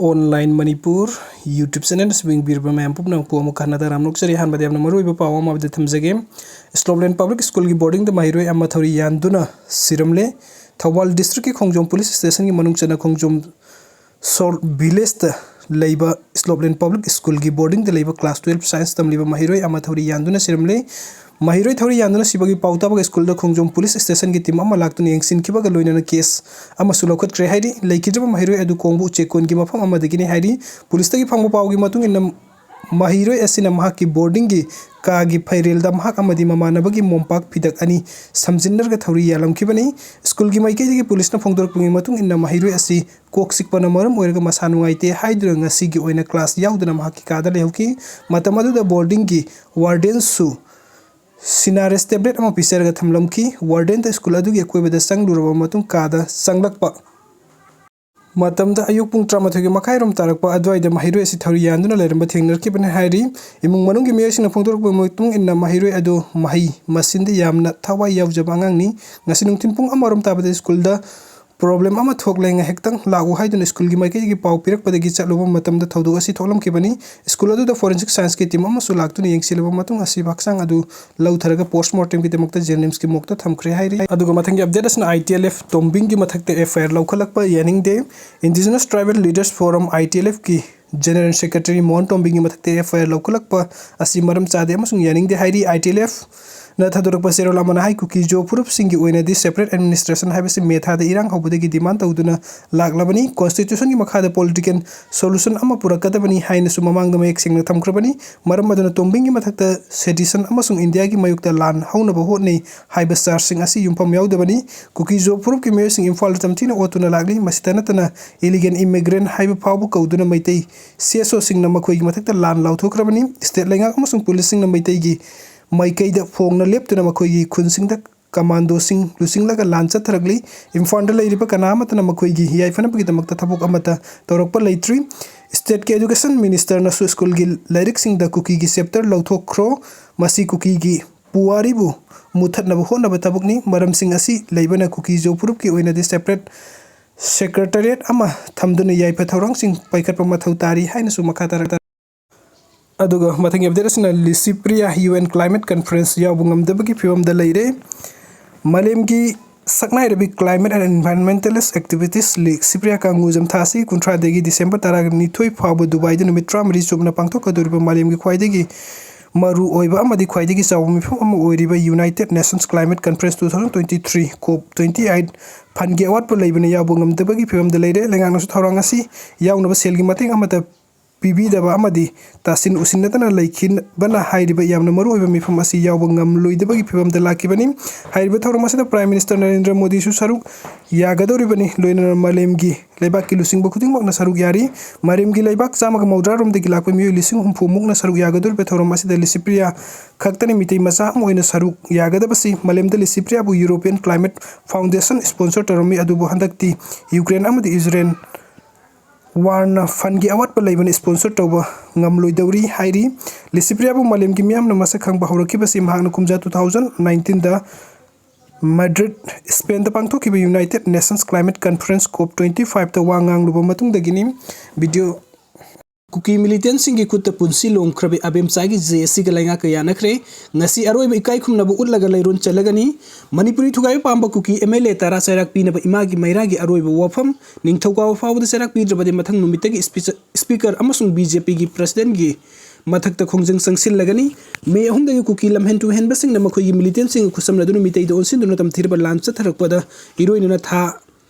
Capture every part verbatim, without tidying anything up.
Online Manipur YouTube channel ꯑꯁꯤꯕꯨ ꯌꯦꯡꯕꯤꯔꯤꯕ ꯃꯌꯥꯝ ꯄꯨꯝꯅꯃꯛꯄꯨ ꯑꯃꯨꯛ ꯍꯟꯅ ꯇꯔꯥꯝꯅ ꯑꯣꯛꯆꯔꯤ꯫ ꯑꯍꯥꯟꯕꯗ ꯌꯥꯝꯅ ꯃꯔꯨꯑꯣꯏꯕ ꯄꯥꯎ ꯑꯃ ꯑꯗꯨ ꯊꯝꯖꯒꯦ꯫ ꯁ꯭ꯂꯣꯞꯂꯦꯟ ꯄꯕ꯭ꯂꯤꯛ ꯁ꯭ꯀꯨꯜꯒꯤ ꯕꯣꯔꯗꯤꯡꯗ ꯃꯍꯩꯔꯣꯏ ꯑꯃ ꯊꯧꯔꯤ ꯌꯥꯟꯗꯨꯅ ꯁꯤꯔꯝꯂꯦ꯫ ꯊꯧꯕꯥꯜ ꯗꯤꯁꯇ꯭ꯔꯤꯛꯀꯤ ꯈꯣꯡꯖꯣꯝ ꯄꯨꯂꯤꯁ ꯁ꯭ꯇꯦꯁꯟꯒꯤ ꯃꯅꯨꯡ ꯆꯟꯅ ꯈꯣꯡꯖꯣꯝ ꯁꯣꯔꯠ ꯚꯤꯂꯦꯖꯇ ꯂꯩꯕ ꯁ꯭ꯂꯣꯞꯂꯦꯟ ꯄꯕ꯭ꯂꯤꯛ ꯁ꯭ꯀꯨꯜꯒꯤ ꯕꯣꯔꯗꯤꯡꯗ ꯂꯩꯕ ꯀ꯭ꯂꯥꯁ ꯇꯨꯌꯦꯜꯐ ꯁꯥꯏꯟꯁ ꯇꯝꯂꯤꯕ ꯃꯍꯩꯔꯣꯏ ꯑꯃ ꯊꯧꯔꯤ ꯌꯥꯟꯗꯨꯅ ꯁꯤꯔꯝꯂꯦ꯫ ꯃꯍꯩꯔꯣꯏ ꯊꯧꯔꯤ ꯌꯥꯟꯗꯨꯅ ꯁꯤꯕꯒꯤ ꯄꯥꯎ ꯇꯥꯕꯒ ꯁ꯭ꯀꯨꯜꯗ ꯈꯣꯡꯖꯣꯝ ꯄꯨꯂꯤꯁ ꯁ꯭ꯇꯦꯁꯟꯒꯤ ꯇꯤꯝ ꯑꯃ ꯂꯥꯛꯇꯨꯅ ꯌꯦꯡꯁꯤꯟꯈꯤꯕꯒ ꯂꯣꯏꯅꯅ ꯀꯦꯁ ꯑꯃꯁꯨ ꯂꯧꯈꯠꯈ꯭ꯔꯦ ꯍꯥꯏꯔꯤ꯫ ꯂꯩꯈꯤꯗ꯭ꯔꯕ ꯃꯍꯩꯔꯣꯏ ꯑꯗꯨ ꯀꯣꯡꯕ ꯎꯆꯦꯛꯀꯣꯟꯒꯤ ꯃꯐꯝ ꯑꯃꯗꯒꯤꯅꯤ ꯍꯥꯏꯔꯤ꯫ ꯄꯨꯂꯤꯁꯇꯒꯤ ꯐꯪꯕ ꯄꯥꯎꯒꯤ ꯃꯇꯨꯡ ꯏꯟꯅ, ꯃꯍꯩꯔꯣꯏ ꯑꯁꯤꯅ ꯃꯍꯥꯛꯀꯤ ꯕꯣꯔꯗꯤꯡꯒꯤ ꯀꯥꯒꯤ ꯐꯩꯔꯦꯜꯗ ꯃꯍꯥꯛ ꯑꯃꯗꯤ ꯃꯃꯥꯟꯅꯕꯒꯤ ꯃꯣꯝꯄꯥꯛ ꯐꯤꯗꯛ ꯑꯅꯤ ꯁꯝꯖꯤꯟꯅꯔꯒ ꯊꯧꯔꯤ ꯌꯥꯜꯂꯝꯈꯤꯕꯅꯤ꯫ ꯁ꯭ꯀꯨꯜꯒꯤ ꯃꯥꯏꯀꯩꯗꯒꯤ ꯄꯨꯂꯤꯁꯅ ꯐꯣꯡꯗꯣꯔꯛꯄꯒꯤ ꯃꯇꯨꯡ ꯏꯟꯅ, ꯃꯍꯩꯔꯣꯏ ꯑꯁꯤ ꯀꯣꯛ ꯆꯤꯛꯄꯅ ꯃꯔꯝ ꯑꯣꯏꯔꯒ ꯃꯁꯥ ꯅꯨꯡꯉꯥꯏꯇꯦ ꯍꯥꯏꯗꯨꯅ ꯉꯁꯤꯒꯤ ꯑꯣꯏꯅ ꯀ꯭ꯂꯥꯁ ꯌꯥꯎꯗꯅ ꯃꯍꯥꯛꯀꯤ ꯀꯥꯗ ꯂꯩꯍꯧꯈꯤ꯫ ꯃꯇꯝ ꯑꯗꯨꯗ ꯕꯣꯔꯗꯤꯡꯒꯤ ꯋꯥꯔꯗꯦꯟꯁꯨ ꯁꯤꯅꯥꯔꯦꯁ ꯇꯦꯕ꯭ꯂꯦꯠ ꯑꯃ ꯄꯤꯖꯔꯒ ꯊꯝꯂꯝꯈꯤ꯫ ꯋꯥꯔꯗꯦꯟꯗ ꯁ꯭ꯀꯨꯜ ꯑꯗꯨꯒꯤ ꯑꯀꯣꯏꯕꯗ ꯆꯪꯂꯨꯔꯕ ꯃꯇꯨꯡ ꯀꯥꯗ ꯆꯪꯂꯛꯄ ꯃꯇꯝꯗ ꯑꯌꯨꯛ ꯄꯨꯡ ꯇꯔꯥꯃꯥꯊꯣꯏꯒꯤ ꯃꯈꯥꯏꯔꯣꯝ ꯇꯥꯔꯛꯄ ꯑꯗꯨꯋꯥꯏꯗ ꯃꯍꯩꯔꯣꯏ ꯑꯁꯤ ꯊꯧꯔꯤ ꯌꯥꯟꯗꯨꯅ ꯂꯩꯔꯝꯕ ꯊꯦꯡꯅꯔꯛꯈꯤꯕꯅꯤ ꯍꯥꯏꯔꯤ꯫ ꯏꯃꯨꯡ ꯃꯅꯨꯡꯒꯤ ꯃꯤꯑꯣꯏꯁꯤꯡꯅ ꯐꯣꯡꯗꯣꯔꯛꯄꯒꯤ ꯃꯇꯨꯡ ꯏꯟꯅ, ꯃꯍꯩꯔꯣꯏ ꯑꯗꯨ ꯃꯍꯩ ꯃꯁꯤꯡꯗ ꯌꯥꯝꯅ ꯊꯋꯥꯏ ꯌꯥꯎꯖꯕ ꯑꯉꯥꯡꯅꯤ꯫ ꯉꯁꯤ ꯅꯨꯡꯊꯤꯜ ꯄꯨꯡ ꯑꯃꯔꯣꯝ ꯇꯥꯕꯗ ꯁ꯭ꯀꯨꯜꯗ ꯄ꯭ꯔꯣꯕ꯭ꯂꯦꯝ ꯑꯃ ꯊꯣꯛꯂꯦ, ꯉꯥꯏꯍꯥꯛꯇꯪ ꯂꯥꯛꯎ ꯍꯥꯏꯗꯨꯅ ꯁ꯭ꯀꯨꯜꯒꯤ ꯃꯥꯏꯀꯩꯗꯒꯤ ꯄꯥꯎ ꯄꯤꯔꯛꯄꯗꯒꯤ ꯆꯠꯂꯨꯕ ꯃꯇꯝꯗ ꯊꯧꯗꯣꯛ ꯑꯁꯤ ꯊꯣꯛꯂꯝꯈꯤꯕꯅꯤ꯫ ꯁ꯭ꯀꯨꯜ ꯑꯗꯨꯗ ꯐꯣꯔꯦꯟꯁꯤꯛ ꯁꯥꯏꯟꯁꯀꯤ ꯇꯤꯝ ꯑꯃꯁꯨ ꯂꯥꯛꯇꯨꯅ ꯌꯦꯡꯁꯤꯜꯂꯕ ꯃꯇꯨꯡ ꯑꯁꯤꯕ ꯍꯛꯆꯥꯡ ꯑꯗꯨ ꯂꯧꯊꯔꯒ ꯄꯣꯁꯃꯣꯔꯇꯦꯝꯒꯤꯗꯃꯛꯇ ꯖꯦꯅꯤꯝꯁꯀꯤ ꯃꯣꯔꯒꯇ ꯊꯝꯈ꯭ꯔꯦ ꯍꯥꯏꯔꯤ꯫ ꯑꯗꯨꯒ ꯃꯊꯪꯒꯤ ꯑꯞꯗꯦꯠ ꯑꯁꯤꯅ ITLF ꯇꯣꯝꯕꯤꯡꯒꯤ ꯃꯊꯛꯇ FIR ꯂꯧꯈꯠꯂꯛꯄ ꯌꯥꯅꯤꯡꯗꯦ꯫ Indigenous Tribal Leaders Forum, ITLFꯀꯤ ꯖꯦꯅꯔꯦꯜ ꯁꯦꯀ꯭ꯔꯦꯇꯔꯤ ꯃꯣꯍꯟ ꯇꯣꯝꯕꯤꯡꯒꯤ ꯃꯊꯛꯇ FIR ꯂꯧꯈꯠꯂꯛꯄ ꯑꯁꯤ ꯃꯔꯝ ꯆꯥꯗꯦ ꯑꯃꯁꯨꯡ ꯌꯥꯅꯤꯡꯗꯦ ꯍꯥꯏꯔꯤ꯫ ITLFꯅ ꯊꯥꯗꯣꯔꯛꯄ ꯆꯦꯔꯣꯜ ꯑꯃꯅ ꯍꯥꯏ, ꯀꯨꯀꯤ ꯖꯣ ꯐꯨꯔꯨꯞꯁꯤꯡꯒꯤ ꯑꯣꯏꯅꯗꯤ separate administration ꯍꯥꯏꯕꯁꯤ ꯃꯦ ꯊꯥꯗ ꯏꯔꯥꯡ ꯍꯧꯕꯗꯒꯤ ꯗꯤꯃꯥꯟ ꯇꯧꯗꯨꯅ ꯂꯥꯛꯂꯕꯅꯤ꯫ ꯀꯣꯟꯁꯇꯤꯇ꯭ꯌꯨꯁꯟꯒꯤ ꯃꯈꯥꯗ ꯄꯣꯂꯤꯇꯤꯀꯦꯜ ꯁꯣꯂꯨꯁꯟ ꯑꯃ ꯄꯨꯔꯛꯀꯗꯕꯅꯤ ꯍꯥꯏꯅꯁꯨ ꯃꯃꯥꯡꯗ ꯃꯌꯦꯛ ꯁꯦꯡꯅ ꯊꯝꯈ꯭ꯔꯕꯅꯤ꯫ ꯃꯔꯝ ꯑꯗꯨꯅ ꯇꯣꯝꯕꯤꯡꯒꯤ ꯃꯊꯛꯇ ꯁꯦꯗꯤꯁꯟ ꯑꯃꯁꯨꯡ ꯏꯟꯗꯤꯌꯥꯒꯤ ꯃꯥꯌꯣꯛꯇ ꯂꯥꯟ ꯍꯧꯅꯕ ꯍꯣꯠꯅꯩ ꯍꯥꯏꯕ ꯆꯥꯔꯖꯁꯤꯡ ꯑꯁꯤ ꯌꯨꯝꯐꯝ ꯌꯥꯎꯗꯕꯅꯤ꯫ ꯀꯨꯀꯤ ꯖꯣ ꯐꯨꯔꯨꯞꯀꯤ ꯃꯤꯑꯣꯏꯁꯤꯡ ꯏꯝꯐꯥꯜꯗ ꯇꯝꯊꯤꯅ ꯑꯣꯠꯇꯨꯅ ꯂꯥꯛꯂꯤ꯫ ꯃꯁꯤꯇ ꯅꯠꯇꯅ ꯏꯂꯤꯒꯦꯜ ꯏꯃꯤꯒ꯭ꯔꯦꯟ ꯍꯥꯏꯕ ꯐꯥꯎꯕ ꯀꯧꯗꯨꯅ ꯃꯩꯇꯩ CSOꯁꯤꯡꯅ ꯃꯈꯣꯏꯒꯤ ꯃꯊꯛꯇ ꯂꯥꯟ ꯂꯥꯎꯊꯣꯛꯈ꯭ꯔꯕꯅꯤ꯫ ꯁ꯭ꯇꯦꯠ ꯂꯩꯉꯥꯛ ꯑꯃꯁꯨꯡ ꯄꯨꯂꯤꯁꯁꯤꯡꯅ ꯃꯩꯇꯩꯒꯤ ꯃꯥꯏꯀꯩꯗ ꯐꯣꯡꯅ ꯂꯦꯞꯇꯨꯅ ꯃꯈꯣꯏꯒꯤ ꯈꯨꯟꯁꯤꯡꯗ ꯀꯃꯥꯟꯗꯣꯁꯤꯡ ꯂꯨꯆꯤꯡꯂꯒ ꯂꯥꯟ ꯆꯠꯊꯔꯛꯂꯤ꯫ ꯏꯝꯐꯥꯜꯗ ꯂꯩꯔꯤꯕ ꯀꯅꯥ ꯑꯃꯠꯇꯅ ꯃꯈꯣꯏꯒꯤ ꯌꯥꯏꯐꯅꯕꯒꯤꯗꯃꯛꯇ ꯊꯕꯛ ꯑꯃꯠꯇ ꯇꯧꯔꯛꯄ ꯂꯩꯇ꯭ꯔꯤ꯫ ꯁ꯭ꯇꯦꯠꯀꯤ ꯑꯦꯖꯨꯀꯦꯁꯟ ꯃꯤꯅꯤꯁꯇꯔꯅꯁꯨ ꯁ꯭ꯀꯨꯜꯒꯤ ꯂꯥꯏꯔꯤꯛꯁꯤꯡꯗ ꯀꯨꯀꯤꯒꯤ ꯆꯦꯞꯇꯔ ꯂꯧꯊꯣꯛꯈ꯭ꯔꯣ, ꯃꯁꯤ ꯀꯨꯀꯤꯒꯤ ꯄꯨꯋꯥꯔꯤꯕꯨ ꯃꯨꯊꯠꯅꯕ ꯍꯣꯠꯅꯕ ꯊꯕꯛꯅꯤ꯫ ꯃꯔꯝꯁꯤꯡ ꯑꯁꯤ ꯂꯩꯕꯅ ꯀꯨꯀꯤ ꯖꯣ ꯐꯨꯔꯨꯞꯀꯤ ꯑꯣꯏꯅꯗꯤ separate ꯁꯦꯀ꯭ꯔꯦꯇꯔꯤꯌꯦꯠ ꯑꯃ ꯊꯝꯗꯨꯅ ꯌꯥꯏꯐ ꯊꯧꯔꯥꯡꯁꯤꯡ ꯄꯥꯏꯈꯠꯄ ꯃꯊꯧ ꯇꯥꯔꯤ ꯍꯥꯏꯅꯁꯨ ꯃꯈꯥ ꯇꯥꯔꯛ ꯑꯗꯨꯒ ꯃꯊꯪꯒꯤ ꯑꯞꯗꯦꯠ ꯑꯁꯤꯅ Licypriya U N climate conference ꯌꯥꯎꯕ ꯉꯝꯗꯕꯒꯤ ꯐꯤꯕꯝꯗ ꯂꯩꯔꯦ꯫ ꯃꯥꯂꯦꯝꯒꯤ ꯁꯛꯅꯥꯏꯔꯕꯤ climate and environmentalist activist Licypriya ꯀꯥꯡꯒꯨꯖꯝ ꯊꯥ ꯑꯁꯤ ꯀꯨꯟꯊ꯭ꯔꯥꯗꯒꯤ ꯗꯤꯁꯦꯝꯕꯔ ꯇꯔꯥꯅꯤꯊꯣꯏ ꯐꯥꯎꯕ ꯗꯨꯕꯥꯏꯗ ꯅꯨꯃꯤꯠ ꯇꯔꯥꯃꯔꯤ ꯆꯨꯞꯅ ꯄꯥꯡꯊꯣꯛꯀꯗꯧꯔꯤꯕ ꯃꯥꯂꯦꯝꯒꯤ ꯈ꯭ꯋꯥꯏꯗꯒꯤ ꯃꯔꯨ ꯑꯣꯏꯕ ꯑꯃꯗꯤ ꯈ꯭ꯋꯥꯏꯗꯒꯤ ꯆꯥꯎꯕ ꯃꯤꯐꯝ ꯑꯃ ꯑꯣꯏꯔꯤꯕ United Nations Climate Conference two thousand twenty three, COP twenty eight, ꯐꯟꯒꯤ ꯑꯋꯥꯠꯄ ꯂꯩꯕꯅ ꯌꯥꯎꯕ ꯉꯝꯗꯕꯒꯤ ꯐꯤꯕꯝꯗ ꯂꯩꯔꯦ꯫ ꯂꯩꯉꯥꯛꯅꯁꯨ ꯊꯧꯔꯥꯡ ꯑꯁꯤ ꯌꯥꯎꯅꯕ ꯁꯦꯜꯒꯤ ꯃꯇꯦꯡ ꯑꯃꯠꯇ ꯄꯤꯕꯤꯗꯕ ꯑꯃꯗꯤ ꯇꯥꯁꯤꯟ ꯎꯁꯤꯟꯅꯗꯅ ꯂꯩꯈꯤꯕꯅ ꯍꯥꯏꯔꯤꯕ ꯌꯥꯝꯅ ꯃꯔꯨꯑꯣꯏꯕ ꯃꯤꯐꯝ ꯑꯁꯤ ꯌꯥꯎꯕ ꯉꯝꯂꯣꯏꯗꯕꯒꯤ ꯐꯤꯕꯝꯗ ꯂꯥꯛꯈꯤꯕꯅꯤ꯫ ꯍꯥꯏꯔꯤꯕ ꯊꯧꯔꯝ ꯑꯁꯤꯗ Prime Minister ꯅꯔꯦꯟꯗ꯭ꯔ ꯃꯣꯗꯤꯁꯨ ꯁꯔꯨꯛ ꯌꯥꯒꯗꯧꯔꯤꯕꯅꯤ꯫ ꯂꯣꯏꯅꯅ ꯃꯥꯂꯦꯝꯒꯤ ꯂꯩꯕꯥꯛꯀꯤ ꯂꯨꯆꯤꯡꯕ ꯈꯨꯗꯤꯡꯃꯛꯅ ꯁꯔꯨꯛ ꯌꯥꯔꯤ꯫ ꯃꯥꯂꯦꯝꯒꯤ ꯂꯩꯕꯥꯛ ꯆꯥꯝꯃꯒ ꯃꯧꯗ꯭ꯔꯥ ꯔꯣꯝꯗꯒꯤ ꯂꯥꯛꯄ ꯃꯤꯑꯣꯏ ꯂꯤꯁꯤꯡ ꯍꯨꯝꯐꯨ ꯃꯨꯛꯅ ꯁꯔꯨꯛ ꯌꯥꯒꯗꯧꯔꯤꯕ ꯊꯧꯔꯝ ꯑꯁꯤꯗ ꯂꯤꯁꯤꯄ꯭ꯔꯤꯌꯥ ꯈꯛꯇꯅꯤ ꯃꯤꯇꯩ ꯃꯆꯥ ꯑꯃ ꯑꯣꯏꯅ ꯁꯔꯨꯛ ꯌꯥꯒꯗꯕꯁꯤ꯫ ꯃꯥꯂꯦꯝꯗ ꯂꯤꯁꯤꯄ꯭ꯔꯤꯌꯥꯕꯨ European Climate Foundation sponsor ꯇꯧꯔꯝꯃꯤ, ꯑꯗꯨꯕꯨ ꯍꯟꯗꯛꯇꯤ ꯌꯨꯀ꯭ꯔꯦꯟ ꯑꯃꯗꯤ ꯏꯖꯔꯦꯜ ꯋꯥꯔꯅ ꯐꯟꯒꯤ ꯑꯋꯥꯠꯄ ꯂꯩꯕꯅ sponsor ꯇꯧꯕ ꯉꯝꯂꯣꯏꯗꯧꯔꯤ ꯍꯥꯏꯔꯤ꯫ ꯂꯤꯁꯤꯄ꯭ꯔꯤꯌꯥꯕꯨ ꯃꯥꯂꯦꯝꯒꯤ ꯃꯤꯌꯥꯝꯅ ꯃꯁꯛ ꯈꯪꯕ ꯍꯧꯔꯛꯈꯤꯕꯁꯤ ꯃꯍꯥꯛꯅ ꯀꯨꯝꯖꯥ two thousand nineteenꯗ ꯃꯦꯗ꯭ꯔꯤꯗ, ꯁ꯭ꯄꯦꯟꯗ ꯄꯥꯡꯊꯣꯛꯈꯤꯕ United Nations Climate Conference COP twenty fiveꯇ ꯋꯥ ꯉꯥꯡꯂꯨꯕ ꯃꯇꯨꯡꯗꯒꯤꯅꯤ꯫ ꯚꯤꯗꯤꯑꯣ ꯀꯨꯀꯤ ꯃꯤꯂꯤꯇꯦꯟꯁꯤꯡꯒꯤ ꯈꯨꯠꯇ ꯄꯨꯟꯁꯤ ꯂꯣꯝꯈ꯭ꯔꯕ ꯑꯕꯦꯝꯆꯥꯒꯤ ꯖꯦ ꯑꯁꯤꯒ ꯂꯩꯉꯥꯛꯀ ꯌꯥꯅꯈ꯭ꯔꯦ꯫ ꯉꯁꯤ ꯑꯔꯣꯏꯕ ꯏꯀꯥꯏ ꯈꯨꯝꯅꯕ ꯎꯠꯂꯒ ꯂꯩꯔꯣꯟ ꯆꯠꯂꯒꯅꯤ꯫ ꯃꯅꯤꯄꯨꯔꯤ ꯊꯨꯒꯥꯏꯕ ꯄꯥꯝꯕ ꯀꯨꯀꯤ MLA ꯇꯔꯥ ꯆꯩꯔꯥꯛ ꯄꯤꯅꯕ ꯏꯃꯥꯒꯤ ꯃꯩꯔꯥꯒꯤ ꯑꯔꯣꯏꯕ ꯋꯥꯐꯝ꯫ ꯅꯤꯡꯊꯧꯀꯥꯕ ꯐꯥꯎꯕꯗ ꯆꯩꯔꯥꯛ ꯄꯤꯗ꯭ꯔꯕꯗꯤ ꯃꯊꯪ ꯅꯨꯃꯤꯠꯇꯒꯤ ꯏꯁꯄꯤꯆ-, ꯁ꯭ꯄꯤꯀꯔ ꯑꯃꯁꯨꯡ BJPꯒꯤ ꯄ꯭ꯔꯁꯤꯗꯦꯟꯒꯤ ꯃꯊꯛꯇ ꯈꯣꯡꯖꯪ ꯆꯪꯁꯤꯜꯂꯒꯅꯤ꯫ ꯃꯦ ꯑꯍꯨꯝꯗꯒꯤ ꯀꯨꯀꯤ ꯂꯝꯍꯦꯟ ꯇꯨꯍꯦꯟꯕꯁꯤꯡꯅ ꯃꯈꯣꯏꯒꯤ ꯃꯤꯂꯤꯇꯦꯟꯁꯤꯡꯒ ꯈꯨꯠꯁꯝꯅꯗꯨꯅ ꯃꯤꯇꯩꯗ ꯑꯣꯟꯁꯤꯟꯗꯨꯅ ꯇꯝꯊꯤꯔꯕ ꯂꯥꯟ ꯆꯠꯊꯔꯛꯄꯗ ꯏꯔꯣꯏꯅꯅ ꯊꯥ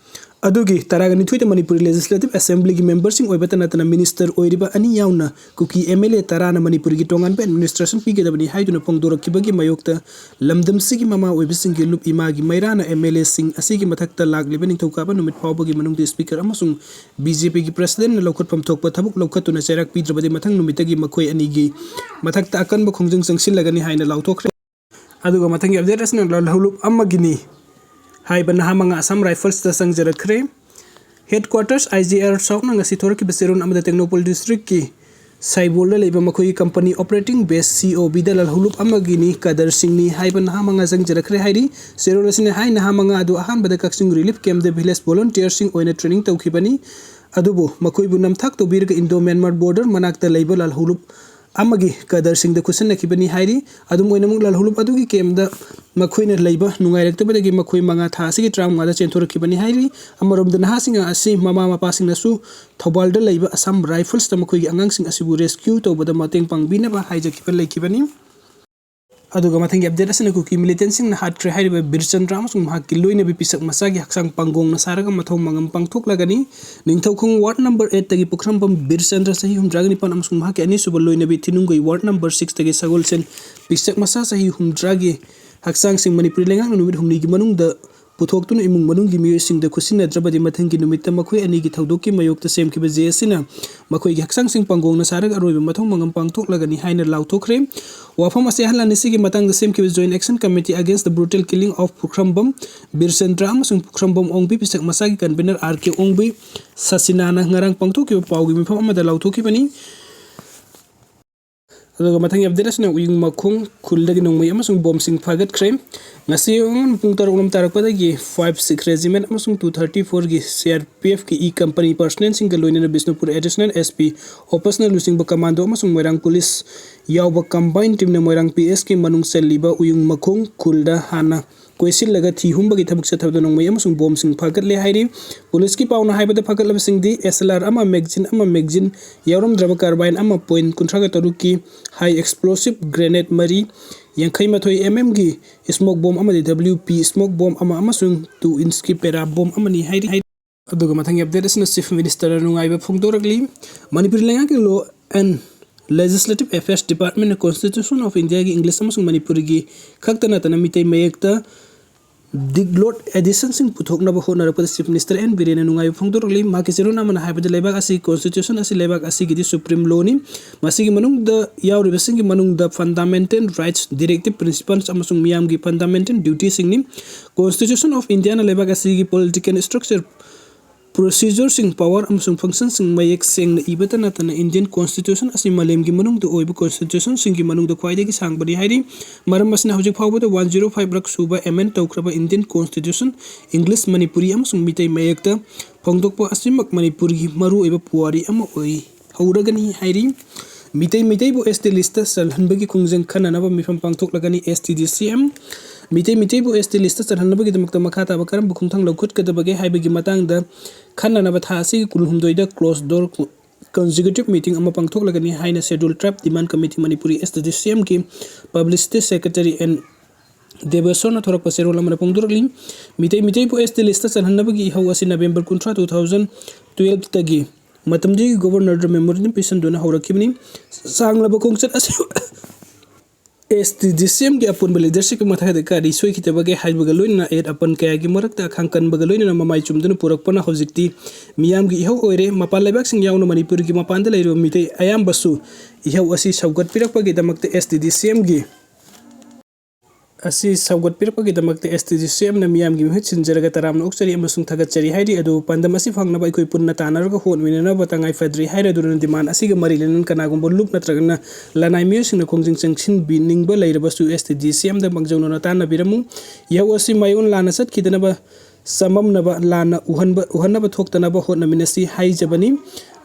ꯑꯗꯨꯒꯤ ꯇꯔꯥꯒ ꯅꯤꯊꯣꯏꯗ ꯃꯅꯤꯄꯨꯔ Legislative Assemblyꯒꯤ memberꯁꯤꯡ ꯑꯣꯏꯕꯇ ꯅꯠꯇꯅ minister ꯑꯣꯏꯔꯤꯕ ꯑꯅꯤ ꯌꯥꯎꯅ ꯀꯨꯀꯤ MLA ꯇꯔꯥꯅ ꯃꯅꯤꯄꯨꯔꯒꯤ ꯇꯣꯉꯥꯟꯕ administration ꯄꯤꯒꯗꯕꯅꯤ ꯍꯥꯏꯗꯨꯅ ꯐꯣꯡꯗꯣꯔꯛꯈꯤꯕꯒꯤ ꯃꯥꯌꯣꯛꯇ ꯂꯝꯗꯝꯁꯤꯒꯤ ꯃꯃꯥ ꯑꯣꯏꯕꯁꯤꯡꯒꯤ ꯂꯨꯞ ꯏꯃꯥꯒꯤ ꯃꯩꯔꯥꯅ MLAꯁꯤꯡ ꯑꯁꯤꯒꯤ ꯃꯊꯛꯇ ꯂꯥꯛꯂꯤꯕ ꯅꯤꯡꯊꯧꯀꯥꯕ ꯅꯨꯃꯤꯠ ꯐꯥꯎꯕꯒꯤ ꯃꯅꯨꯡꯗ ꯁ꯭ꯄꯤꯀꯔ ꯑꯃꯁꯨꯡ BJPꯒꯤ ꯄ꯭ꯔꯁꯤꯗꯦꯟꯅ ꯂꯧꯈꯠꯐꯝ ꯊꯣꯛꯄ ꯊꯕꯛ ꯂꯧꯈꯠꯇꯨꯅ ꯆꯩꯔꯥꯛ ꯄꯤꯗ꯭ꯔꯕꯗꯤ ꯃꯊꯪ ꯅꯨꯃꯤꯠꯇꯒꯤ ꯃꯈꯣꯏ ꯑꯅꯤꯒꯤ ꯃꯊꯛꯇ ꯑꯀꯟꯕ ꯈꯣꯡꯖꯪ ꯆꯪꯁꯤꯜꯂꯒꯅꯤ ꯍꯥꯏꯅ ꯂꯥꯎꯊꯣꯛꯈ꯭ꯔꯦ꯫ ꯑꯗꯨꯒ ꯃꯊꯪꯒꯤ ꯑꯞꯗꯦꯠ ꯑꯁꯤꯅ ꯂꯜꯍꯧꯂꯨꯞ ꯑꯃꯒꯤꯅꯤ ꯍꯥꯏꯕ ꯅꯍꯥ ꯃꯉꯥ Assam Riflesꯇ ꯆꯪꯖꯔꯛꯈ꯭ꯔꯦ꯫ Headquarters IGR ꯁꯥꯎꯠꯅ ꯉꯁꯤ ꯊꯣꯔꯛꯈꯤꯕ ꯆꯦꯔꯣꯜ ꯑꯃꯗ ꯇꯦꯡꯅꯧꯄꯜ districtꯀꯤ ꯁꯥꯏꯕꯣꯜꯗ ꯂꯩꯕ ꯃꯈꯣꯏꯒꯤ company operating base C O B ꯗ ꯂꯥꯜꯍꯧꯂꯨꯞ ꯑꯃꯒꯤꯅꯤ ꯀꯗꯔ ꯁꯤꯡꯅꯤ ꯍꯥꯏꯕ ꯅꯍꯥ ꯃꯉꯥ ꯆꯪꯖꯔꯛꯈ꯭ꯔꯦ ꯍꯥꯏꯔꯤ꯫ ꯆꯦꯔꯣꯜ ꯑꯁꯤꯅ ꯍꯥꯏ ꯅꯍꯥ ꯃꯉꯥ ꯑꯗꯨ ꯑꯍꯥꯟꯕꯗ ꯀꯛꯆꯤꯡ relief camp ꯗ village volunteer ꯁꯤꯡ ꯑꯣꯏꯅ training ꯇꯧꯈꯤꯕꯅꯤ꯫ ꯑꯗꯨꯕꯨ ꯃꯈꯣꯏꯕꯨ ꯅꯝꯊꯥꯛ ꯇꯧꯕꯤꯔꯒ Indo Myanmar border ꯃꯅꯥꯛꯇ ꯂꯩꯕ ꯂꯥꯜꯍꯧꯂꯨꯞ ꯑꯃꯒꯤ ꯀꯗꯔꯁꯤꯡꯗ ꯈꯨꯠꯁꯤꯟꯅꯈꯤꯕꯅꯤ ꯍꯥꯏꯔꯤ꯫ ꯑꯗꯨꯝ ꯑꯣꯏꯅꯃꯛ ꯂꯥꯜꯍꯧꯂꯨꯞ ꯑꯗꯨꯒꯤ camp ꯗ ꯃꯈꯣꯏꯅ ꯂꯩꯕ ꯅꯨꯡꯉꯥꯏꯔꯛꯇꯕꯗꯒꯤ ꯃꯈꯣꯏ ꯃꯉꯥ ꯊꯥ ꯑꯁꯤꯒꯤ ꯇꯔꯥꯃꯉꯥꯗ ꯆꯦꯟꯊꯣꯔꯛꯈꯤꯕꯅꯤ ꯍꯥꯏꯔꯤ꯫ ꯑꯃꯔꯣꯝꯗ ꯅꯍꯥꯁꯤꯡ ꯑꯁꯤ ꯃꯃꯥ ꯃꯄꯥꯁꯤꯡꯅꯁꯨ ꯊꯧꯕꯥꯜꯗ ꯂꯩꯕ Assam Rifles ꯇ ꯃꯈꯣꯏꯒꯤ ꯑꯉꯥꯡꯁꯤꯡ ꯑꯁꯤꯕꯨ rescue ꯇꯧꯕꯗ ꯃꯇꯦꯡ ꯄꯥꯡꯕꯤꯅꯕ ꯍꯥꯏꯖꯈꯤꯕ ꯂꯩꯈꯤꯕꯅꯤ꯫ ꯑꯗꯨꯒ ꯃꯊꯪꯒꯤ update ꯑꯁꯤꯅ ꯀꯨꯀꯤ militant ꯁꯤꯡꯅ ꯍꯥꯠꯈ꯭ꯔꯦ ꯍꯥꯏꯔꯤꯕ ꯕꯤꯔꯆꯟꯗ꯭ꯔ ꯑꯃꯁꯨꯡ ꯃꯍꯥꯛꯀꯤ ꯂꯣꯏꯅꯕꯤ ꯄꯤꯁꯛ ꯃꯆꯥꯒꯤ ꯍꯛꯆꯥꯡ ꯄꯥꯡꯒꯣꯡꯅ ꯁꯥꯔꯒ ꯃꯊꯧ ꯃꯉꯝ ꯄꯥꯡꯊꯣꯛꯂꯒꯅꯤ꯫ ꯅꯤꯡꯊꯧꯈꯣꯡ ward number eight ꯇꯒꯤ ꯄꯨꯈ꯭ꯔꯝꯕꯝ ꯕꯤꯔꯆꯟꯗ꯭ꯔ ꯆꯍꯤ ꯍꯨꯝꯗ꯭ꯔꯥꯒ ꯅꯤꯄꯥꯟ ꯑꯃꯁꯨꯡ ꯃꯍꯥꯛꯀꯤ ꯑꯅꯤꯁꯨꯕ ꯂꯣꯏꯅꯕꯤ ꯊꯤꯅꯨꯡꯒꯩ ward number six ꯇꯒꯤ ꯁꯒꯣꯜꯁꯦꯟ ꯄꯤꯁꯛ ꯃꯆꯥ ꯆꯍꯤ ꯍꯨꯝꯗ꯭ꯔꯥꯒꯤ ꯍꯛꯆꯥꯡꯁꯤꯡ ꯃꯅꯤꯄꯨꯔꯤ ꯂꯩꯉꯥꯛꯅ ꯅꯨꯃꯤꯠ ꯍꯨꯝꯅꯤꯒꯤ ꯃꯅꯨꯡꯗ ꯄꯨꯊꯣꯛꯇꯨꯅ ꯏꯃꯨꯡ ꯃꯅꯨꯡꯒꯤ ꯃꯤꯑꯣꯏꯁꯤꯡꯗ ꯈꯨꯠꯁꯤꯟꯅꯗ꯭ꯔꯕꯗꯤ ꯃꯊꯪꯒꯤ ꯅꯨꯃꯤꯠꯇ ꯃꯈꯣꯏ ꯑꯅꯤꯒꯤ ꯊꯧꯗꯣꯛꯀꯤ ꯃꯥꯌꯣꯛꯇ ꯁꯦꯝꯈꯤꯕ ꯖꯦ ꯑꯁꯤꯅ ꯃꯈꯣꯏꯒꯤ ꯍꯛꯆꯥꯡꯁꯤꯡ ꯄꯥꯡꯒꯣꯡꯅ ꯁꯥꯔꯒ ꯑꯔꯣꯏꯕ ꯃꯊꯧ ꯃꯉꯝ ꯄꯥꯡꯊꯣꯛꯂꯒꯅꯤ ꯍꯥꯏꯅ ꯂꯥꯎꯊꯣꯛꯈ꯭ꯔꯦ꯫ ꯋꯥꯐꯝ ꯑꯁꯤ ꯑꯍꯜ ꯑꯅꯤꯁꯤꯒꯤ ꯃꯇꯥꯡꯗ ꯁꯦꯝꯈꯤꯕ Joint Action Committee Against the Brutal Killing of ꯄꯨꯈ꯭ꯔꯝꯕꯝ ꯕꯤꯔꯆꯟꯗ꯭ꯔ ꯑꯃꯁꯨꯡ ꯄꯨꯈ꯭ꯔꯝꯕꯝ ꯑꯣꯡꯕꯤ ꯄꯤꯁꯛ ꯃꯆꯥꯒꯤ convener R K ꯑꯣꯡꯕꯤ ꯁꯁꯤꯅꯥꯅ ꯉꯔꯥꯡ ꯄꯥꯡꯊꯣꯛꯈꯤꯕ ꯄꯥꯎꯒꯤ ꯃꯤꯐꯝ ꯑꯃꯗ ꯂꯥꯎꯊꯣꯛꯈꯤꯕꯅꯤ꯫ ꯑꯗꯨꯒ ꯃꯊꯪꯒꯤ update ꯑꯁꯤꯅ ꯎꯌꯨꯡ ꯃꯈꯣꯡ ꯈꯨꯜꯗꯒꯤ ꯅꯣꯡꯃꯩ ꯑꯃꯁꯨꯡ ꯕꯣꯝꯁꯤꯡ ꯐꯥꯒꯠꯈ꯭ꯔꯦ꯫ ꯉꯁꯤ ꯑꯌꯨꯛ ꯄꯨꯡ ꯇꯔꯨꯛ ꯂꯣꯝ ꯇꯥꯔꯛꯄꯗꯒꯤ five six Regiment ꯑꯃꯁꯨꯡ two thirty four ꯒꯤ C R P F ꯀꯤ E company personnel ꯁꯤꯡꯒ ꯂꯣꯏꯅꯅ Bishnupur Additional S P Operational ꯂꯨꯆꯤꯡꯕ Commando ꯑꯃꯁꯨꯡ ꯃꯣꯏꯔꯥꯡ Police ꯌꯥꯎꯕ combined team ꯅ ꯃꯣꯏꯔꯥꯡ P S ꯀꯤ ꯃꯅꯨꯡ ꯆꯜꯂꯤꯕ ꯎꯌꯨꯡ ꯃꯈꯣꯡ ꯈꯨꯜꯗ ꯍꯥꯟꯅ ꯀꯣꯏꯁꯤꯜꯂꯒ ꯊꯤ ꯍꯨꯝꯕꯒꯤ ꯊꯕꯛ ꯆꯠꯊꯕꯗ ꯅꯣꯡꯃꯩ ꯑꯃꯁꯨꯡ ꯕꯣꯝꯁꯤꯡ ꯐꯥꯒꯠꯂꯦ ꯍꯥꯏꯔꯤ꯫ Police ꯀꯤ ꯄꯥꯎꯅ ꯍꯥꯏꯕꯗ ꯐꯥꯒꯠꯂꯕꯁꯤꯡꯗꯤ S L R ꯑꯃ, magazine ꯑꯃ, magazine ꯌꯥꯎꯔꯝꯗ꯭ꯔꯕ carbine ꯑꯃ, point ꯀꯨꯟꯊ꯭ꯔꯥꯒ ꯇꯔꯨꯛꯀꯤ high explosive grenade ꯃꯔꯤ, ꯌꯥꯡꯈꯩ ꯃꯥꯊꯣꯏ M M ꯒꯤ smoke bomb ꯑꯃꯗꯤ W P smoke bomb ꯑꯃ ꯑꯃꯁꯨꯡ two inch ꯀꯤ para bomb ꯑꯃꯅꯤ ꯍꯥꯏꯔꯤ꯫ ꯑꯗꯨꯒ ꯃꯊꯪꯒꯤ update ꯑꯁꯤꯅ Chief Minister ꯅ ꯅꯨꯡꯉꯥꯏꯕ ꯐꯣꯡꯗꯣꯔꯛꯂꯤ꯫ ꯃꯅꯤꯄꯨꯔ ꯂꯩꯉꯥꯛꯀꯤ Law and Legislative Affairs Department ꯅ Constitution of India ꯒꯤ English ꯑꯃꯁꯨꯡ ꯃꯅꯤꯄꯨꯔꯤꯒꯤ ꯈꯛꯇ ꯅꯠꯇꯅ ꯃꯤꯇꯩ ꯃꯌꯦꯛꯇ diglot edition ꯁꯤꯡ ꯄꯨꯊꯣꯛꯅꯕ ꯍꯣꯠꯅꯔꯛꯄꯗ Chief Minister N ꯕꯤꯔꯦꯟꯅ ꯅꯨꯡꯉꯥꯏꯕ ꯐꯣꯡꯗꯣꯔꯛꯂꯤ꯫ ꯃꯍꯥꯛꯀꯤ ꯆꯦꯔꯣꯜ ꯑꯃꯅ ꯍꯥꯏꯕꯗ ꯂꯩꯕꯥꯛ ꯑꯁꯤꯒꯤ Constitution ꯑꯁꯤ ꯂꯩꯕꯥꯛ ꯑꯁꯤꯒꯤꯗꯤ supreme law ꯅꯤ꯫ ꯃꯁꯤꯒꯤ ꯃꯅꯨꯡꯗ ꯌꯥꯎꯔꯤꯕꯁꯤꯡꯒꯤ ꯃꯅꯨꯡꯗ fundamental rights, directive principles ꯑꯃꯁꯨꯡ ꯃꯤꯌꯥꯝꯒꯤ fundamental duty ꯁꯤꯡꯅꯤ꯫ Constitution of India ꯅ ꯂꯩꯕꯥꯛ ꯑꯁꯤꯒꯤ political structure ꯄ꯭ꯔꯣꯁꯤꯖꯔꯁꯤꯡ, ꯄꯋꯥꯔ ꯑꯃꯁꯨꯡ ꯐꯪꯁꯟꯁꯤꯡ ꯃꯌꯦꯛ ꯁꯦꯡꯅ ꯏꯕꯇ ꯅꯠꯇꯅ ꯏꯟꯗꯤꯌꯟ ꯀꯣꯟꯁꯇꯤꯇ꯭ꯌꯨꯁꯟ ꯑꯁꯤ ꯃꯥꯂꯦꯝꯒꯤ ꯃꯅꯨꯡꯗ ꯑꯣꯏꯕ ꯀꯣꯟꯁꯇꯤꯇ꯭ꯌꯨꯁꯟꯁꯤꯡꯒꯤ ꯃꯅꯨꯡꯗ ꯈ꯭ꯋꯥꯏꯗꯒꯤ ꯁꯥꯡꯕꯅꯤ ꯍꯥꯏꯔꯤ꯫ ꯃꯔꯝ ꯑꯁꯤꯅ ꯍꯧꯖꯤꯛ ꯐꯥꯎꯕꯗ ꯋꯥꯟ ꯖꯤꯔꯣ ꯐꯥꯏꯚ ꯔꯛ ꯁꯨꯕ ꯑꯦꯃꯦꯟ ꯇꯧꯈ꯭ꯔꯕ ꯏꯟꯗꯤꯌꯟ ꯀꯣꯟꯁꯇꯤꯇ꯭ꯌꯨꯁꯟ ꯏꯪꯂꯤꯁ, ꯃꯅꯤꯄꯨꯔꯤ ꯑꯃꯁꯨꯡ ꯃꯤꯇꯩ ꯃꯌꯦꯛꯇ ꯐꯣꯡꯗꯣꯛꯄ ꯑꯁꯤꯃꯛ ꯃꯅꯤꯄꯨꯔꯒꯤ ꯃꯔꯨꯑꯣꯏꯕ ꯄꯨꯋꯥꯔꯤ ꯑꯃ ꯑꯣꯏ ꯍꯧꯔꯒꯅꯤ ꯍꯥꯏꯔꯤ꯫ ꯃꯤꯇꯩ ꯃꯤꯇꯩꯕꯨ ꯑꯦꯁ ꯇꯤ ꯂꯤꯁꯇ ꯆꯜꯍꯟꯕꯒꯤ ꯈꯣꯡꯖꯪ ꯈꯟꯅꯅꯕ ꯃꯤꯐꯝ ꯄꯥꯡꯊꯣꯛꯂꯒꯅꯤ꯫ ꯑꯦꯁ ꯇꯤ ꯗꯤ ꯁꯤ ꯑꯦꯝ ꯃꯤꯇꯩ ꯃꯤꯇꯩꯕꯨ ꯑꯦꯁ ꯇꯤ ꯂꯤꯁꯇ ꯆꯜꯍꯟꯅꯕꯒꯤꯗꯃꯛꯇ ꯃꯈꯥ ꯇꯥꯕ ꯀꯔꯝꯕ ꯈꯣꯡꯊꯥꯡ ꯂꯧꯈꯠꯀꯗꯕꯒꯦ ꯍꯥꯏꯕꯒꯤ ꯃꯇꯥꯡꯗ ꯈꯟꯅꯅꯕ ꯊꯥ ꯑꯁꯤꯒꯤ ꯀꯨꯟꯍꯨꯝꯗꯣꯏꯗ ꯀ꯭ꯂꯣꯖ ꯗꯣꯔ ꯀꯟꯖꯤꯀ꯭ꯌꯨꯇꯤꯚ ꯃꯤꯇꯤꯡ ꯑꯃ ꯄꯥꯡꯊꯣꯛꯂꯒꯅꯤ ꯍꯥꯏꯅ ꯁꯦꯗ꯭ꯌꯨꯜ ꯇ꯭ꯔꯥꯏꯕ ꯗꯤꯃꯥꯟ ꯀꯃꯤꯇꯤ ꯃꯅꯤꯄꯨꯔꯤ ꯑꯦꯁ ꯇꯤ ꯗꯤ ꯁꯤ ꯑꯦꯝꯒꯤ ꯄꯕ꯭ꯂꯤꯁꯤꯇꯤ ꯁꯦꯀ꯭ꯔꯦꯇꯔꯤ ꯑꯦꯟ ꯗꯦꯕꯦꯁꯣꯔꯅ ꯊꯣꯔꯛꯄ ꯆꯦꯔꯣꯜ ꯑꯃꯅ ꯐꯣꯡꯗꯣꯔꯛꯂꯤ꯫ ꯃꯤꯇꯩ ꯃꯤꯇꯩꯕꯨ ꯑꯦꯁ ꯇꯤ ꯂꯤꯁꯇ ꯆꯜꯍꯟꯅꯕꯒꯤ ꯏꯍꯧ ꯑꯁꯤ ꯅꯕꯦꯝꯕꯔ ꯀꯨꯟꯊ꯭ꯔꯥ, ꯇꯨ ꯊꯥꯎꯖꯟ ꯇꯨꯌꯦꯜꯐꯇꯒꯤ ꯃꯇꯝꯗꯨꯒꯤ ꯒꯣꯕꯔꯅꯔꯗ ꯃꯦꯃꯣꯔꯦꯟꯗꯝ ꯄꯤꯁꯤꯟꯗꯨꯅ ꯍꯧꯔꯛꯈꯤꯕꯅꯤ꯫ ꯁꯥꯡꯂꯕ ꯈꯣꯡꯆꯠ ꯑꯁꯤ ꯑꯦꯁ ꯇꯤ ꯗꯤ ꯁꯤ ꯑꯦꯝꯒꯤ ꯑꯄꯨꯟꯕ ꯂꯤꯗꯔꯁꯤꯞꯀꯤ ꯃꯊꯛꯇ ꯀꯔꯤ ꯁꯣꯏꯈꯤꯗꯕꯒꯦ ꯍꯥꯏꯕꯒ ꯂꯣꯏꯅꯅ ꯑꯌꯦꯠ ꯑꯄꯟ ꯀꯌꯥꯒꯤ ꯃꯔꯛꯇ ꯑꯈꯥꯡ ꯀꯟꯕꯒ ꯂꯣꯏꯅꯅ ꯃꯃꯥꯏ ꯆꯨꯝꯗꯨꯅ ꯄꯨꯔꯛꯄꯅ ꯍꯧꯖꯤꯛꯇꯤ ꯃꯤꯌꯥꯝꯒꯤ ꯏꯍꯧ ꯑꯣꯏꯔꯦ꯫ ꯃꯄꯥꯟ ꯂꯩꯕꯥꯛꯁꯤꯡ ꯌꯥꯎꯅ ꯃꯅꯤꯄꯨꯔꯒꯤ ꯃꯄꯥꯟꯗ ꯂꯩꯔꯤꯕ ꯃꯤꯇꯩ ꯑꯌꯥꯝꯕꯁꯨ ꯏꯍꯧ ꯑꯁꯤ ꯁꯧꯒꯠꯄꯤꯔꯛꯄꯒꯤꯗꯃꯛꯇ ꯑꯦꯁ ꯇꯤ ꯗꯤ ꯁꯤ ꯑꯦꯝꯒꯤ ꯑꯁꯤ ꯁꯧꯒꯠꯄꯤꯔꯛꯄꯒꯤꯗꯃꯛꯇ ꯑꯦꯁ ꯇꯤ ꯗꯤ ꯁꯤ ꯑꯦꯝꯅ ꯃꯤꯌꯥꯝꯒꯤ ꯃꯍꯨꯠ ꯁꯤꯟꯖꯔꯒ ꯇꯔꯥꯝꯅ ꯑꯣꯛꯆꯔꯤ ꯑꯃꯁꯨꯡ ꯊꯥꯒꯠꯆꯔꯤ ꯍꯥꯏꯔꯤ꯫ ꯑꯗꯨꯕꯨ ꯄꯥꯟꯗꯝ ꯑꯁꯤ ꯐꯪꯅꯕ ꯑꯩꯈꯣꯏ ꯄꯨꯟꯅ ꯇꯥꯟꯅꯔꯒ ꯍꯣꯠꯃꯤꯟꯅꯅꯕ ꯇꯉꯥꯏ ꯐꯗ꯭ꯔꯤ ꯍꯥꯏꯔꯗꯨꯅ ꯗꯤꯃꯥꯟ ꯑꯁꯤꯒ ꯃꯔꯤ ꯂꯩꯅꯅ ꯀꯅꯥꯒꯨꯝꯕ ꯂꯨꯞ ꯅꯠꯇ꯭ꯔꯒꯅ ꯂꯅꯥꯏ ꯃꯤꯑꯣꯏꯁꯤꯡꯅ ꯈꯣꯡꯖꯪ ꯆꯪꯁꯤꯟꯕꯤꯅꯤꯡꯕ ꯂꯩꯔꯕꯁꯨ ꯑꯦꯁ ꯇꯤ ꯗꯤ ꯁꯤ ꯑꯦꯝꯗ ꯃꯥꯡꯖꯧꯅꯅ ꯇꯥꯟꯅꯕꯤꯔꯝꯃꯨ꯫ ꯏꯍꯧ ꯑꯁꯤ ꯃꯥꯏꯑꯣꯟ ꯂꯥꯟꯅ ꯆꯠꯈꯤꯗꯅꯕ ꯆꯃꯝꯅꯕ ꯂꯥꯟꯅ ꯎꯍꯟꯕ ꯎꯍꯟꯅꯕ ꯊꯣꯛꯇꯅꯕ ꯍꯣꯠꯅꯃꯤꯟꯅꯁꯤ ꯍꯥꯏꯖꯕꯅꯤ꯫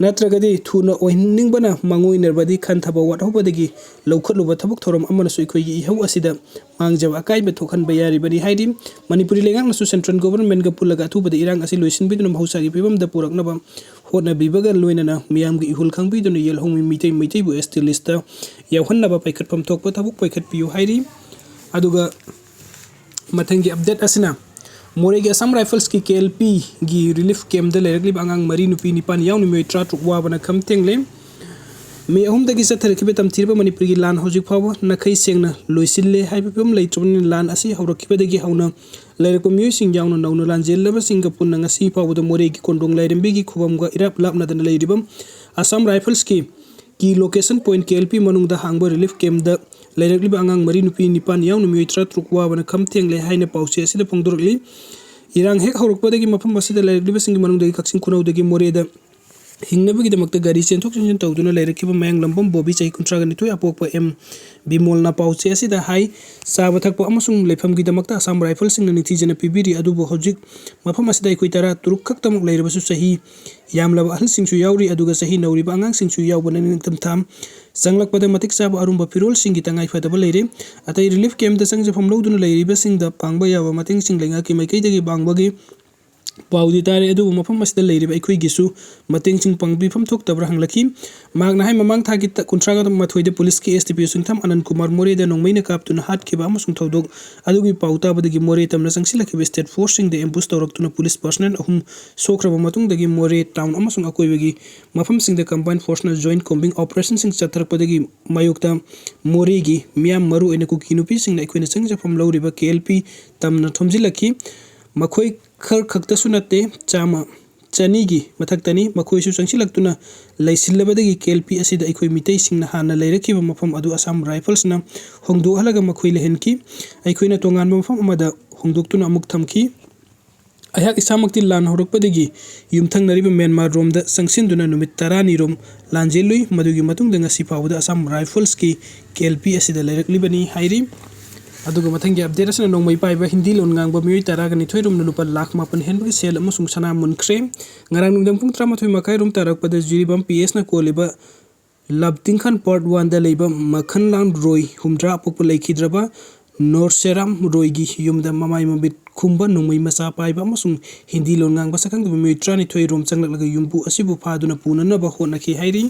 ꯅꯠꯇ꯭ꯔꯒꯗꯤ ꯊꯨꯅ ꯑꯣꯏꯍꯟꯅꯤꯡꯕꯅ ꯃꯥꯡꯑꯣꯏꯅꯔꯕꯗꯤ ꯈꯟꯊꯕ ꯋꯥꯠꯍꯧꯕꯗꯒꯤ ꯂꯧꯈꯠꯂꯨꯕ ꯊꯕꯛ ꯊꯧꯔꯝ ꯑꯃꯅꯁꯨ ꯑꯩꯈꯣꯏꯒꯤ ꯏꯍꯧ ꯑꯁꯤꯗ ꯃꯥꯡꯖꯕ ꯑꯀꯥꯏꯕ ꯊꯣꯛꯍꯟꯕ ꯌꯥꯔꯤꯕꯅꯤ ꯍꯥꯏꯔꯤ꯫ ꯃꯅꯤꯄꯨꯔꯤ ꯂꯩꯉꯥꯛꯅꯁꯨ ꯁꯦꯟꯇ꯭ꯔꯦꯜ ꯒꯣꯚꯔꯟꯃꯦꯟꯠꯒ ꯄꯨꯜꯂꯒ ꯑꯊꯨꯕꯗ ꯏꯔꯥꯡ ꯑꯁꯤ ꯂꯣꯏꯁꯤꯟꯕꯤꯗꯨꯅ ꯃꯍꯧꯁꯥꯒꯤ ꯐꯤꯕꯝꯗ ꯄꯨꯔꯛꯅꯕ ꯍꯣꯠꯅꯕꯤꯕꯒ ꯂꯣꯏꯅꯅ ꯃꯤꯌꯥꯝꯒꯤ ꯏꯍꯨꯜ ꯈꯪꯕꯤꯗꯨꯅ ꯌꯦꯜꯍꯧꯃꯤ ꯃꯤꯇꯩ ꯃꯩꯇꯩꯕꯨ ꯑꯦꯁ ꯇꯤ ꯂꯤꯁꯇ ꯌꯥꯎꯍꯟꯅꯕ ꯄꯥꯏꯈꯠꯐꯝ ꯊꯣꯛꯄ ꯊꯕꯛ ꯄꯥꯏꯈꯠꯄꯤꯌꯨ ꯍꯥꯏꯔꯤ꯫ ꯑꯗꯨꯒ ꯃꯊꯪꯒꯤ ꯑꯞꯗꯦꯠ ꯑꯁꯤꯅ ꯃꯣꯔꯦꯒꯤ ꯑꯁꯥꯝ ꯔꯥꯏꯐꯜꯁꯀꯤ ꯀꯦ ꯑꯦꯜ ꯄꯤꯒꯤ ꯔꯤꯂꯤꯐ ꯀꯦꯝꯞꯗ ꯂꯩꯔꯛꯂꯤꯕ ꯑꯉꯥꯡ ꯃꯔꯤ, ꯅꯨꯄꯤ ꯅꯤꯄꯥꯟ ꯌꯥꯎꯅ ꯃꯤꯑꯣꯏ ꯇꯔꯥꯇꯔꯨꯛ ꯋꯥꯕꯅ ꯈꯝ ꯊꯦꯡꯂꯦ꯫ ꯃꯦ ꯑꯍꯨꯝꯗꯒꯤ ꯆꯠꯊꯔꯛꯈꯤꯕ ꯇꯝꯊꯤꯔꯕ ꯃꯅꯤꯄꯨꯔꯒꯤ ꯂꯥꯟ ꯍꯧꯖꯤꯛ ꯐꯥꯎꯕ ꯅꯥꯈꯩ ꯁꯦꯡꯅ ꯂꯣꯏꯁꯤꯜꯂꯦ ꯍꯥꯏꯕ ꯐꯤꯕꯝ ꯂꯩꯇ꯭ꯔꯕꯅꯤꯅ ꯂꯥꯟ ꯑꯁꯤ ꯍꯧꯔꯛꯈꯤꯕꯗꯒꯤ ꯍꯧꯅ ꯂꯩꯔꯛꯄ ꯃꯤꯑꯣꯏꯁꯤꯡ ꯌꯥꯎꯅ ꯅꯧꯅ ꯂꯥꯟꯖꯦꯜꯂꯕꯁꯤꯡꯒ ꯄꯨꯟꯅ ꯉꯁꯤ ꯐꯥꯎꯕꯗ ꯃꯣꯔꯦꯒꯤ ꯀꯣꯟꯗꯣꯡ ꯂꯥꯏꯔꯦꯝꯕꯤꯒꯤ ꯈꯨꯕꯝꯒ ꯏꯔꯥꯞ ꯂꯥꯞꯅꯗꯅ ꯂꯩꯔꯤꯕ ꯑꯁꯥꯝ ꯔꯥꯏꯐꯜꯁꯀꯤ ꯀꯤ ꯂꯣꯀꯦꯁꯟ ꯄꯣꯏꯟꯠ ꯀꯦ ꯑꯦꯜ ꯄꯤ ꯃꯅꯨꯡꯗ ꯍꯥꯡꯕ ꯔꯤꯂꯤꯐ ꯀꯦꯝꯞꯗ ꯂꯩꯔꯛꯂꯤꯕ ꯑꯉꯥꯡ ꯃꯔꯤ, ꯅꯨꯄꯤ ꯅꯤꯄꯥꯟ ꯌꯥꯎꯅ ꯃꯤꯑꯣꯏ ꯇꯔꯥꯇꯔꯨꯛ ꯋꯥꯕꯅ ꯈꯝ ꯊꯦꯡꯂꯦ ꯍꯥꯏꯅ ꯄꯥꯎꯆꯦ ꯑꯁꯤꯗ ꯐꯣꯡꯗꯣꯔꯛꯂꯤ꯫ ꯏꯔꯥꯡ ꯍꯦꯛ ꯍꯧꯔꯛꯄꯗꯒꯤ ꯃꯐꯝ ꯑꯁꯤꯗ ꯂꯩꯔꯛꯂꯤꯕꯁꯤꯡꯒꯤ ꯃꯅꯨꯡꯗꯒꯤ ꯀꯛꯆꯤꯡ ꯈꯨꯅꯧꯗꯒꯤ ꯃꯣꯔꯦꯗ ꯍꯤꯡꯅꯕꯒꯤꯗꯃꯛꯇ ꯒꯥꯔꯤ ꯆꯦꯟꯊꯣꯛ ꯆꯦꯟꯁꯤꯟ ꯇꯧꯗꯨꯅ ꯂꯩꯔꯛꯈꯤꯕ ꯃꯌꯥꯡꯂꯝꯕꯝ ꯕꯣꯕꯤ, ꯆꯍꯤ ꯀꯨꯟꯊ꯭ꯔꯥꯒ ꯅꯤꯊꯣꯏ, ꯑꯄꯣꯛꯄ ꯑꯦꯝ ꯕꯤꯃꯣꯜꯅ ꯄꯥꯎꯆꯦ ꯑꯁꯤꯗ ꯍꯥꯏ, ꯆꯥꯕ ꯊꯛꯄ ꯑꯃꯁꯨꯡ ꯂꯩꯐꯝꯒꯤꯗꯃꯛꯇ ꯑꯁꯥꯝ ꯔꯥꯏꯐꯜꯁꯤꯡꯅ ꯅꯤꯡꯊꯤꯖꯅ ꯄꯤꯕꯤꯔꯤ, ꯑꯗꯨꯕꯨ ꯍꯧꯖꯤꯛ ꯃꯐꯝ ꯑꯁꯤꯗ ꯑꯩꯈꯣꯏ ꯇꯔꯥ ꯇꯔꯨꯛ ꯈꯛꯇꯃꯛ ꯂꯩꯔꯕꯁꯨ ꯆꯍꯤ ꯌꯥꯝꯂꯕ ꯑꯍꯜꯁꯤꯡꯁꯨ ꯌꯥꯎꯔꯤ, ꯑꯗꯨꯒ ꯆꯍꯤ ꯅꯧꯔꯤꯕ ꯑꯉꯥꯡꯁꯤꯡꯁꯨ ꯌꯥꯎꯕꯅ ꯅꯤꯡꯊꯝꯊꯥ ꯆꯪꯂꯛꯄꯗ ꯃꯇꯤꯛ ꯆꯥꯕ ꯑꯔꯨꯝꯕ ꯐꯤꯔꯣꯜꯁꯤꯡꯒꯤ ꯇꯉꯥꯏ ꯐꯗꯕ ꯂꯩꯔꯦ꯫ ꯑꯇꯩ ꯔꯤꯂꯤꯐ ꯀꯦꯝꯞꯇ ꯆꯪꯖꯐꯝ ꯂꯧꯗꯨꯅ ꯂꯩꯔꯤꯕꯁꯤꯡꯗ ꯄꯥꯡꯕ ꯌꯥꯕ ꯃꯇꯦꯡꯁꯤꯡ ꯂꯩꯉꯥꯛꯀꯤ ꯃꯥꯏꯀꯩꯗꯒꯤ ꯄꯥꯡꯕꯒꯤ ꯄꯥꯎꯗꯤ ꯇꯥꯔꯦ, ꯑꯗꯨꯕꯨ ꯃꯐꯝ ꯑꯁꯤꯗ ꯂꯩꯔꯤꯕ ꯑꯩꯈꯣꯏꯒꯤꯁꯨ ꯃꯇꯦꯡꯁꯤꯡ ꯄꯥꯡꯕꯤꯐꯝ ꯊꯣꯛꯇꯕ꯭ꯔꯥ ꯍꯪꯂꯛꯈꯤ꯫ ꯃꯍꯥꯛꯅ ꯍꯥꯏ, ꯃꯃꯥꯡ ꯊꯥꯒꯤ ꯇ-, ꯀꯨꯟꯊ꯭ꯔꯥꯒ ꯃꯥꯊꯣꯏꯗ ꯄꯨꯂꯤꯁꯀꯤ ꯑꯦꯁ ꯗꯤ ꯄꯤ ꯑꯣ ꯁꯤꯡꯊꯝ ꯑꯅꯟ ꯀꯨꯃꯥꯔ ꯃꯣꯔꯦꯗ ꯅꯣꯡꯃꯩꯅ ꯀꯥꯞꯇꯨꯅ ꯍꯥꯠꯈꯤꯕ ꯑꯃꯁꯨꯡ ꯊꯧꯗꯣꯛ ꯑꯗꯨꯒꯤ ꯄꯥꯎ ꯇꯥꯕꯗꯒꯤ ꯃꯣꯔꯦ ꯇꯝꯅ ꯆꯪꯁꯤꯜꯂꯛꯈꯤꯕ ꯁ꯭ꯇꯦꯠ ꯐꯣꯔꯁꯁꯤꯡꯗ ꯑꯦꯝꯕꯨꯁ ꯇꯧꯔꯛꯇꯨꯅ ꯄꯨꯂꯤꯁ ꯄꯔꯁꯅꯦꯜ ꯑꯍꯨꯝ ꯁꯣꯛꯈ꯭ꯔꯕ ꯃꯇꯨꯡꯗꯒꯤ ꯃꯣꯔꯦ ꯇꯥꯎꯟ ꯑꯃꯁꯨꯡ ꯑꯀꯣꯏꯕꯒꯤ ꯃꯐꯝꯁꯤꯡꯗ ꯀꯝꯕꯥꯏꯟ ꯐꯣꯔꯁꯅ ꯖꯣꯏꯟ ꯀꯣꯝꯕꯤꯡ ꯑꯣꯄꯔꯦꯁꯟꯁꯤꯡ ꯆꯠꯊꯔꯛꯄꯗꯒꯤ ꯃꯥꯌꯣꯛꯇ ꯃꯣꯔꯦꯒꯤ ꯃꯤꯌꯥꯝ, ꯃꯔꯨꯑꯣꯏꯅ ꯀꯨꯀꯤ ꯅꯨꯄꯤꯁꯤꯡꯅ ꯑꯩꯈꯣꯏꯅ ꯆꯪꯖꯐꯝ ꯂꯧꯔꯤꯕ ꯀꯦ ꯑꯦꯜ ꯄꯤ ꯇꯝꯅ ꯊꯣꯝꯖꯤꯜꯂꯛꯈꯤ꯫ ꯃꯈꯣꯏ ꯈꯔ ꯈꯛꯇꯁꯨ ꯅꯠꯇꯦ, ꯆꯥꯝꯃ, ꯆꯅꯤꯒꯤ ꯃꯊꯛꯇꯅꯤ꯫ ꯃꯈꯣꯏꯁꯨ ꯆꯪꯁꯤꯜꯂꯛꯇꯨꯅ ꯂꯩꯁꯤꯜꯂꯕꯗꯒꯤ ꯀꯦ ꯑꯦꯜ ꯄꯤ ꯑꯁꯤꯗ ꯑꯩꯈꯣꯏ ꯃꯤꯇꯩꯁꯤꯡꯅ ꯍꯥꯟꯅ ꯂꯩꯔꯛꯈꯤꯕ ꯃꯐꯝ ꯑꯗꯨ ꯑꯁꯥꯝ ꯔꯥꯏꯐꯜꯁꯅ ꯍꯣꯡꯗꯣꯛꯍꯜꯂꯒ ꯃꯈꯣꯏ ꯂꯩꯍꯟꯈꯤ꯫ ꯑꯩꯈꯣꯏꯅ ꯇꯣꯉꯥꯟꯕ ꯃꯐꯝ ꯑꯃꯗ ꯍꯣꯡꯗꯣꯛꯇꯨꯅ ꯑꯃꯨꯛ ꯊꯝꯈꯤ꯫ ꯑꯩꯍꯥꯛ ꯏꯁꯥꯃꯛꯇꯤ ꯂꯥꯟ ꯍꯧꯔꯛꯄꯗꯒꯤ ꯌꯨꯝꯊꯪꯅꯔꯤꯕ ꯃ꯭ꯌꯥꯟꯃꯥꯔ ꯔꯣꯝꯗ ꯆꯪꯁꯤꯟꯗꯨꯅ ꯅꯨꯃꯤꯠ ꯇꯔꯥꯅꯤ ꯔꯣꯝ ꯂꯥꯟꯖꯦꯜꯂꯨꯏ꯫ ꯃꯗꯨꯒꯤ ꯃꯇꯨꯡꯗ ꯉꯁꯤ ꯐꯥꯎꯕꯗ ꯑꯁꯥꯝ ꯔꯥꯏꯐꯜꯁꯀꯤ ꯀꯦ ꯑꯦꯜ ꯄꯤ ꯑꯁꯤꯗ ꯂꯩꯔꯛꯂꯤꯕꯅꯤ ꯍꯥꯏꯔꯤ꯫ ꯑꯗꯨꯒ ꯃꯊꯪꯒꯤ ꯑꯞꯗꯦꯠ ꯑꯁꯤꯅ ꯅꯣꯡꯃꯩ ꯄꯥꯏꯕ ꯍꯤꯟꯗꯤ ꯂꯣꯟ ꯉꯥꯡꯕ ꯃꯤꯑꯣꯏ ꯇꯔꯥꯒ ꯅꯤꯊꯣꯏ ꯔꯣꯝꯅ ꯂꯨꯄꯥ ꯂꯥꯈ ꯃꯥꯄꯟ ꯍꯦꯟꯕꯒꯤ ꯁꯦꯜ ꯑꯃꯁꯨꯡ ꯁꯅꯥ ꯃꯨꯟꯈ꯭ꯔꯦ꯫ ꯉꯔꯥꯡ ꯅꯨꯃꯤꯗꯥꯡ ꯄꯨꯡ ꯇꯔꯥꯃꯥꯊꯣꯏ ꯃꯈꯥꯏ ꯔꯣꯝ ꯇꯥꯔꯛꯄꯗ ꯖꯤꯔꯤꯕꯥꯝ ꯄꯤ ꯑꯦꯁꯅ ꯀꯣꯜꯂꯤꯕ ꯂꯕꯗꯤꯡꯈꯟ ꯄꯥꯔꯠ ꯋꯥꯟꯗ ꯂꯩꯕ ꯃꯈꯟꯂꯥꯜ ꯔꯣꯏ, ꯍꯨꯝꯗ꯭ꯔꯥ, ꯑꯄꯣꯛꯄ ꯂꯩꯈꯤꯗ꯭ꯔꯕ ꯅꯣꯔꯁꯦꯔꯥꯝ ꯔꯣꯏꯒꯤ ꯌꯨꯝꯗ ꯃꯃꯥꯏ ꯃꯃꯤꯠ ꯈꯨꯝꯕ ꯅꯣꯡꯃꯩ ꯃꯆꯥ ꯄꯥꯏꯕ ꯑꯃꯁꯨꯡ ꯍꯤꯟꯗꯤ ꯂꯣꯟ ꯉꯥꯡꯕ ꯁꯛꯈꯪꯗꯕ ꯃꯤꯑꯣꯏ ꯇꯔꯥꯅꯤꯊꯣꯏ ꯔꯣꯝ ꯆꯪꯂꯛꯂꯒ ꯌꯨꯝꯕꯨ ꯑꯁꯤꯕꯨ ꯐꯥꯗꯨꯅ ꯄꯨꯅꯅꯕ ꯍꯣꯠꯅꯈꯤ ꯍꯥꯏꯔꯤ꯫